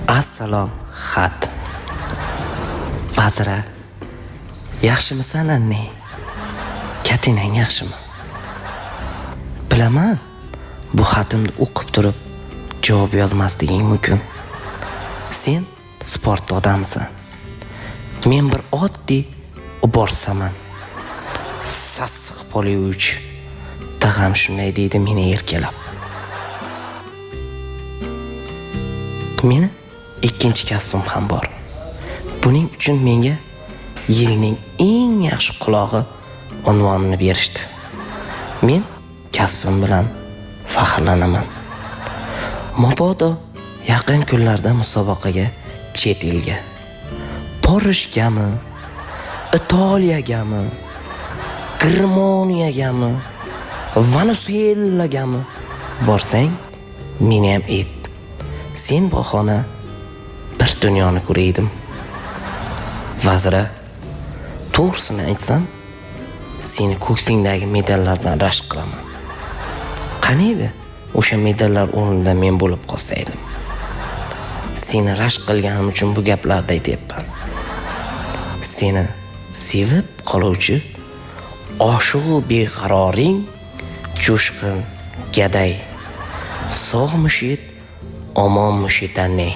Assalom xat. Vazira, yaxshimisan anne? Katinang yaxshimi? Bilaman, bu xatimni o'qib turib javob yozmasliging mumkin. Sen sport odamsan. Men bir oddiy uborsaman. Sassiq pol yuvuvchi. Tag'am shunday deydi meni erkalab. Meni ikkinchi kasbim ham bor. Buning uchun menga yilning eng yaxshi qulog'i unvonini berishdi. Men kasbim bilan faxrlanaman. Mabodo yaqin kunlarda musobaqaga chet elga, Parijgami, Italiyagami, Germaniyagami, Venesuelagami borsang, meni ham ayt. Sen bahona bir dunyoni ko'raydim. Vazira, to'g'risini aytsam, seni ko'ksingdagi medallardan rashk qilaman. Qani edi o'sha medallar o'rnida men bo'lib qolsaydim. Seni rashk qilganim uchun bu gaplarni aytyapman. Seni sevib qoluvchi oshig'u beqaroring jo'shqin gaday. Sog' mushit, omon mushit anne.